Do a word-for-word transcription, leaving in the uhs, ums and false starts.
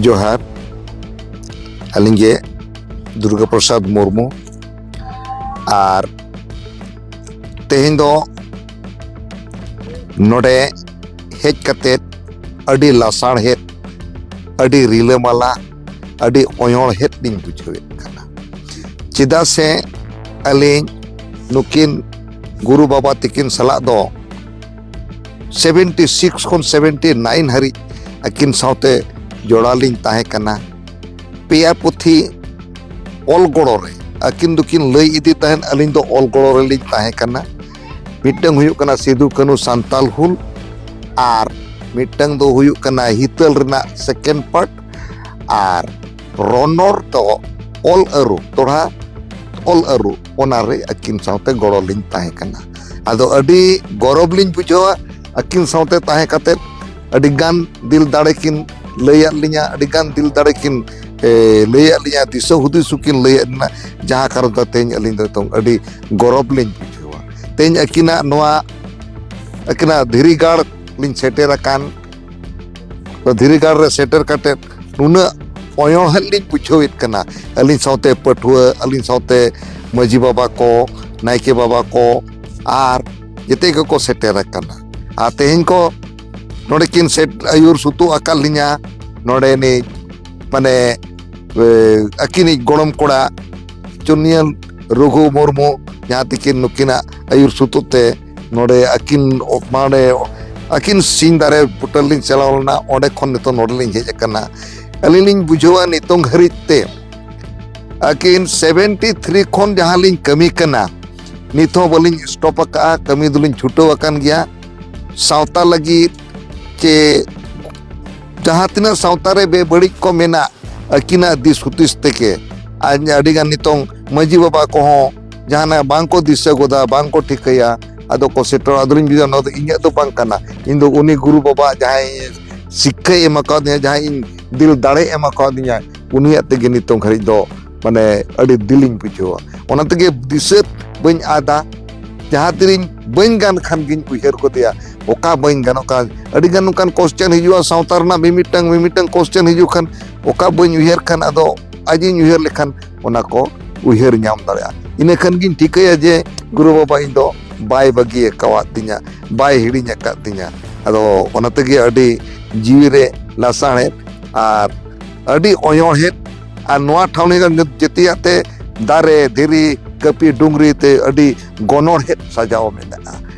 ᱡᱚᱦᱟᱨ᱾ ᱟᱹᱞᱤᱧ ᱜᱮ ᱫᱩᱨᱜᱟ ᱯᱨᱚᱥᱟᱫᱽ ᱢᱩᱨᱢᱩ᱾ ᱟᱨ ᱛᱮᱦᱮᱧ ᱫᱚ ᱱᱚᱰᱮ ᱦᱮᱡ ᱠᱟᱛᱮᱫ ᱟᱹᱰᱤ ᱞᱟᱥᱟᱲᱦᱮᱫ, ᱟᱹᱰᱤ ᱨᱤᱞᱟᱹᱢᱟᱞᱟ, ᱟᱹᱰᱤ ᱚᱭᱚᱲᱦᱮᱫ ᱞᱤᱧ ᱵᱩᱡᱷᱟᱹᱣᱮᱫ ᱠᱟᱱᱟ᱾ ᱪᱮᱫᱟᱜ ᱥᱮ ᱟᱹᱞᱤᱧ ᱱᱩᱠᱤᱱ ᱜᱩᱨᱩ ᱵᱟᱵᱟ ᱛᱤᱠᱤᱱ ᱥᱟᱞᱟᱜ ᱫᱚ ᱥᱮᱵᱷᱮᱱᱴᱤ ᱥᱤᱠᱥ ᱠᱷᱚᱱ ᱥᱮᱵᱷᱮᱱᱴᱤ ᱱᱟᱭᱤᱱ ᱦᱟᱹᱨᱤᱡ ᱟᱹᱠᱤᱱ ᱥᱟᱶᱛᱮ ᱡᱚᱲᱟᱣ ᱞᱤᱧ ᱛᱟᱦᱮᱸ ᱠᱟᱱᱟ᱾ ᱯᱮᱭᱟ ᱯᱩᱛᱷᱤ ᱚᱞ ᱜᱚᱲᱚ ᱨᱮ ᱟᱹᱠᱤᱱ ᱫᱚᱠᱤᱱ ᱞᱟᱹᱭ ᱤᱫᱤ ᱛᱟᱦᱮᱸᱫ, ᱟᱹᱞᱤᱧ ᱫᱚ ᱚᱞ ᱜᱚᱲᱚ ᱨᱮᱞᱤᱧ ᱛᱟᱦᱮᱸ ᱠᱟᱱᱟ᱾ ᱢᱤᱫᱴᱟᱝ ᱦᱩᱭᱩᱜ ᱠᱟᱱᱟ ᱥᱤᱫᱩ ᱠᱟᱹᱱᱦᱩ ᱥᱟᱱᱛᱟᱞ ᱦᱩᱞ, ᱟᱨ ᱢᱤᱫᱴᱟᱝ ᱫᱚ ᱦᱩᱭᱩᱜ ᱠᱟᱱᱟ ᱦᱤᱛᱟᱹᱞ ᱨᱮᱱᱟᱜ ᱥᱮᱠᱮᱱᱰ ᱯᱟᱨᱴ, ᱟᱨ ᱨᱚᱱᱚᱲ ᱫᱚ ᱚᱞ ᱟᱹᱨᱩ, ᱫᱚᱲᱦᱟ ᱚᱞ ᱟᱹᱨᱩ, ᱚᱱᱟ ᱨᱮ ᱟᱹᱠᱤᱱ ᱥᱟᱶᱛᱮ ᱜᱚᱲᱚ ᱞᱤᱧ ᱛᱟᱦᱮᱸ ᱠᱟᱱᱟ᱾ ᱟᱫᱚ ᱟᱹᱰᱤ ᱜᱚᱨᱚᱵᱽ ᱞᱤᱧ ᱵᱩᱡᱷᱟᱹᱣᱟ ᱟᱹᱠᱤᱱ ᱥᱟᱶᱛᱮ ᱛᱟᱦᱮᱸ ᱠᱟᱛᱮᱫ᱾ ᱟᱹᱰᱤ ᱜᱟᱱ ᱫᱤᱞ ᱫᱟᱲᱮ ᱠᱤᱱ ᱞᱟᱹᱭᱟᱫ ᱞᱤᱧᱟ, ᱟᱹᱰᱤ ᱜᱟᱱ ᱫᱤᱞ ᱫᱟᱲᱮ ᱠᱤᱱ, ᱮ, ᱞᱟᱹᱭᱟᱫ ᱞᱤᱧᱟ, ᱫᱤᱥᱟᱹ ᱦᱩᱫᱤᱥ ᱦᱚᱸᱠᱤᱱ ᱞᱟᱹᱭᱟᱫ ᱞᱤᱧᱟ, ᱡᱟᱦᱟᱸ ᱠᱟᱨᱚᱱ ᱛᱮ ᱛᱮᱦᱮᱧ ᱟᱹᱞᱤᱧ ᱫᱚ ᱱᱤᱛᱚᱝ ᱟᱹᱰᱤ ᱜᱚᱨᱚᱵᱽ ᱞᱤᱧ ᱵᱩᱡᱷᱟᱹᱣᱟ᱾ ᱛᱮᱦᱮᱧ ᱟᱹᱠᱤᱱᱟᱜ ᱱᱚᱣᱟ, ᱟᱹᱠᱤᱱᱟᱜ ᱫᱷᱤᱨᱤ ᱜᱟᱲ ᱞᱤᱧ ᱥᱮᱴᱮᱨ ᱟᱠᱟᱱ, ᱫᱷᱤᱨᱤ ᱜᱟᱲ ᱨᱮ ᱥᱮᱴᱮᱨ ᱠᱟᱛᱮᱫ ᱱᱩᱱᱟᱹᱜ ᱚᱭᱚᱲᱦᱮᱫ ᱞᱤᱧ ᱵᱩᱡᱷᱟᱹᱣᱮᱫ ᱠᱟᱱᱟ᱾ ᱟᱹᱞᱤᱧ ᱥᱟᱶᱛᱮ ᱯᱟᱹᱴᱷᱩᱣᱟᱹ, ᱟᱹᱞᱤᱧ ᱥᱟᱶᱛᱮ ᱢᱟᱹᱡᱷᱤ ᱵᱟᱵᱟ ᱠᱚ, ᱱᱟᱭᱠᱮ ᱵᱟᱵᱟ ᱠᱚ, ᱟᱨ ᱡᱮᱛᱮ ᱜᱮᱠᱚ ᱥᱮᱴᱮᱨ ᱟᱠᱟᱱᱟ᱾ ᱟᱨ ᱛᱮᱦᱮᱧ ᱠᱚ ᱱᱚᱰᱮ ᱠᱤᱱ ᱥᱮᱴ-, ᱟᱹᱭᱩᱨ ᱥᱩᱛᱩᱜ ᱟᱠᱟᱫ ᱞᱤᱧᱟ᱾ ᱱᱚᱰᱮᱱᱤᱡ ᱢᱟᱱᱮ, ᱮ, ᱟᱹᱠᱤᱱᱤᱡ ᱜᱚᱲᱚᱢ ᱠᱚᱲᱟ ᱪᱩᱱᱭᱟᱹᱞ ᱨᱚᱜᱷᱩ ᱢᱩᱨᱢᱩ, ᱡᱟᱦᱟᱸ ᱛᱤᱠᱤᱱ ᱱᱩᱠᱤᱱᱟᱜ ᱟᱹᱭᱩᱨ ᱥᱩᱛᱩᱜ ᱛᱮ ᱱᱚᱰᱮ ᱟᱹᱠᱤᱱ, ᱢᱟᱱᱮ, ᱟᱹᱠᱤᱱ ᱥᱤᱧ ᱫᱟᱨᱮ ᱵᱩᱴᱟᱹ ᱞᱤᱧ ᱪᱟᱞᱟᱣ ᱞᱮᱱᱟ, ᱚᱸᱰᱮ ᱠᱷᱚᱱ ᱱᱤᱛᱚᱜ ᱱᱚᱰᱮ ᱞᱤᱧ ᱦᱮᱡ ᱟᱠᱟᱱᱟ᱾ ᱟᱹᱞᱤᱧ ᱞᱤᱧ ᱵᱩᱡᱷᱟᱹᱣᱟ ᱱᱤᱛᱚᱝ ᱦᱟᱹᱨᱤᱡ ᱛᱮ ᱟᱹᱠᱤᱱ ᱥᱮᱵᱷᱮᱱᱴᱤ ᱛᱷᱨᱤ ᱠᱷᱚᱱ ᱡᱟᱦᱟᱸ ᱞᱤᱧ ᱠᱟᱹᱢᱤ ᱠᱟᱱᱟ, ᱱᱤᱛ ᱦᱚᱸ ᱵᱟᱹᱞᱤᱧ ᱥᱴᱚᱯ ᱟᱠᱟᱫᱼᱟ, ᱠᱟᱹᱢᱤ ᱫᱚᱞᱤᱧ ᱪᱷᱩᱴᱟᱹᱣ ᱟᱠᱟᱱ ᱜᱮᱭᱟ᱾ ᱥᱟᱶᱛᱟ ᱞᱟᱹᱜᱤᱫ ᱪᱮ ᱡᱟᱦᱟᱸ ᱛᱤᱱᱟᱹᱜ ᱥᱟᱶᱛᱟ ᱨᱮ ᱵᱮᱵᱟᱹᱲᱤᱡ ᱠᱚ ᱢᱮᱱᱟᱜ, ᱟᱹᱠᱤᱱᱟᱜ ᱫᱤᱥ ᱦᱩᱫᱤᱥ ᱛᱮᱜᱮ᱾ ᱟᱨ ᱟᱹᱰᱤᱜᱟᱱ ᱱᱤᱛᱚᱝ ᱢᱟᱹᱡᱷᱤ ᱵᱟᱵᱟ ᱠᱚᱦᱚᱸ ᱡᱟᱦᱟᱱᱟᱜ ᱵᱟᱝ ᱠᱚ ᱫᱤᱥᱟᱹ ᱜᱚᱫᱟ, ᱵᱟᱝ ᱠᱚ ᱴᱷᱤᱠᱟᱹᱭᱟ, ᱟᱫᱚ ᱠᱚ ᱥᱮᱴᱮᱨᱚᱜᱼᱟ᱾ ᱟᱫᱚᱞᱤᱧ ᱵᱩᱡᱷᱟᱹᱣᱟ, ᱱᱚᱣᱟ ᱫᱚ ᱤᱧᱟᱹᱜ ᱫᱚ ᱵᱟᱝ ᱠᱟᱱᱟ, ᱤᱧ ᱫᱚ ᱩᱱᱤ ᱜᱩᱨᱩ ᱵᱟᱵᱟ ᱡᱟᱦᱟᱸᱭ ᱥᱤᱠᱠᱷᱟᱭ ᱮᱢ ᱟᱠᱟᱫᱤᱧᱟ, ᱡᱟᱦᱟᱸᱭ ᱤᱧ ᱫᱤᱞ ᱫᱟᱲᱮ ᱮᱢ ᱟᱠᱟᱫᱤᱧᱟ, ᱩᱱᱤᱭᱟᱜ ᱛᱮᱜᱮ ᱱᱤᱛᱚᱝ ᱜᱷᱟᱹᱲᱤᱡ ᱫᱚ ᱢᱟᱱᱮ ᱟᱹᱰᱤ ᱫᱤᱞᱤᱧ ᱵᱩᱡᱷᱟᱹᱣᱟ᱾ ᱚᱱᱟ ᱛᱮᱜᱮ ᱫᱤᱥᱟᱹ ᱵᱟᱹᱧ ᱟᱫᱟ᱾ ᱡᱟᱦᱟᱸ ᱛᱤᱨᱤᱧ ᱵᱟᱹᱧ ᱜᱟᱱ ᱠᱷᱟᱱ ᱜᱤᱧ ᱩᱭᱦᱟᱹᱨ ᱜᱚᱫᱮᱭᱟ, ᱚᱠᱟ ᱵᱟᱹᱧ ᱜᱟᱱᱚᱜ ᱠᱟᱱ᱾ ᱟᱹᱰᱤ ᱜᱟᱱ ᱱᱚᱝᱠᱟᱱ ᱠᱚᱥᱪᱮᱱ ᱦᱤᱡᱩᱜᱼᱟ, ᱥᱟᱶᱛᱟ ᱨᱮᱱᱟᱜ ᱢᱤᱢᱤᱫᱴᱟᱝ ᱢᱤᱢᱤᱫᱴᱟᱝ ᱠᱚᱥᱪᱮᱱ ᱦᱤᱡᱩᱜ ᱠᱷᱟᱱ ᱚᱠᱟ ᱵᱟᱹᱧ ᱩᱭᱦᱟᱹᱨ ᱠᱷᱟᱱ ᱟᱫᱚ ᱟᱡᱤᱧ ᱩᱭᱦᱟᱹᱨ ᱞᱮᱠᱷᱟᱱ ᱚᱱᱟ ᱠᱚ ᱩᱭᱦᱟᱹᱨ ᱧᱟᱢ ᱫᱟᱲᱮᱭᱟᱜᱼᱟ᱾ ᱤᱱᱟᱹ ᱠᱷᱟᱱ ᱜᱤᱧ ᱴᱷᱤᱠᱟᱹᱭᱟ ᱡᱮ ᱜᱩᱨᱩ ᱵᱟᱵᱟ ᱤᱧ ᱫᱚ ᱵᱟᱭ ᱵᱟᱹᱜᱤ ᱟᱠᱟᱣᱟᱫ ᱛᱤᱧᱟ, ᱵᱟᱭ ᱦᱤᱲᱤᱧ ᱟᱠᱟᱫ ᱛᱤᱧᱟ᱾ ᱟᱫᱚ ᱚᱱᱟ ᱛᱮᱜᱮ ᱟᱹᱰᱤ ᱡᱤᱣᱤ ᱨᱮ ᱞᱟᱥᱟᱲᱦᱮᱫ ᱟᱨ ᱟᱹᱰᱤ ᱚᱭᱚᱲᱦᱮᱫ, ᱟᱨ ᱱᱚᱣᱟ ᱴᱷᱟᱶ ᱨᱮ ᱡᱮᱛᱮᱭᱟᱜ ᱛᱮ ᱫᱟᱨᱮ, ᱫᱷᱤᱨᱤ, ᱠᱟᱹᱯᱤ, ᱰᱩᱝᱨᱤ ᱛᱮ ᱟᱹᱰᱤ ᱜᱚᱱᱚᱲᱦᱮᱫ ᱥᱟᱡᱟᱣ ᱢᱮᱱᱟᱜᱼᱟ᱾